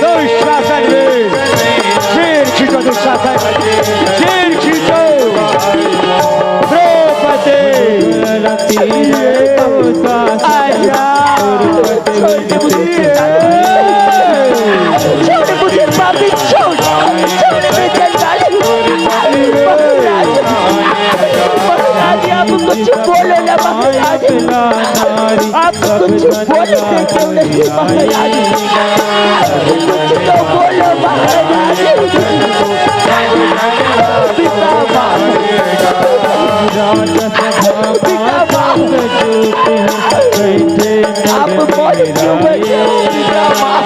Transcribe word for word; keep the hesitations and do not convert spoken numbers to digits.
दुशासन में शेर खींचो, दुशासन शेर खींचो। द्रौपदी, आया। छोड़ मुझे, पापी, छोड़, छोड़ मुझे, जाने दे। महाराज, महाराज, आप कुछ बोलो ना महाराज, आप कुछ बोलो ना, क्यों नहीं महाराज, कुछ तो बोलो महाराज। पिता बाप, पिता बाप, आप मौत क्यों बैठे हो पिता बाप?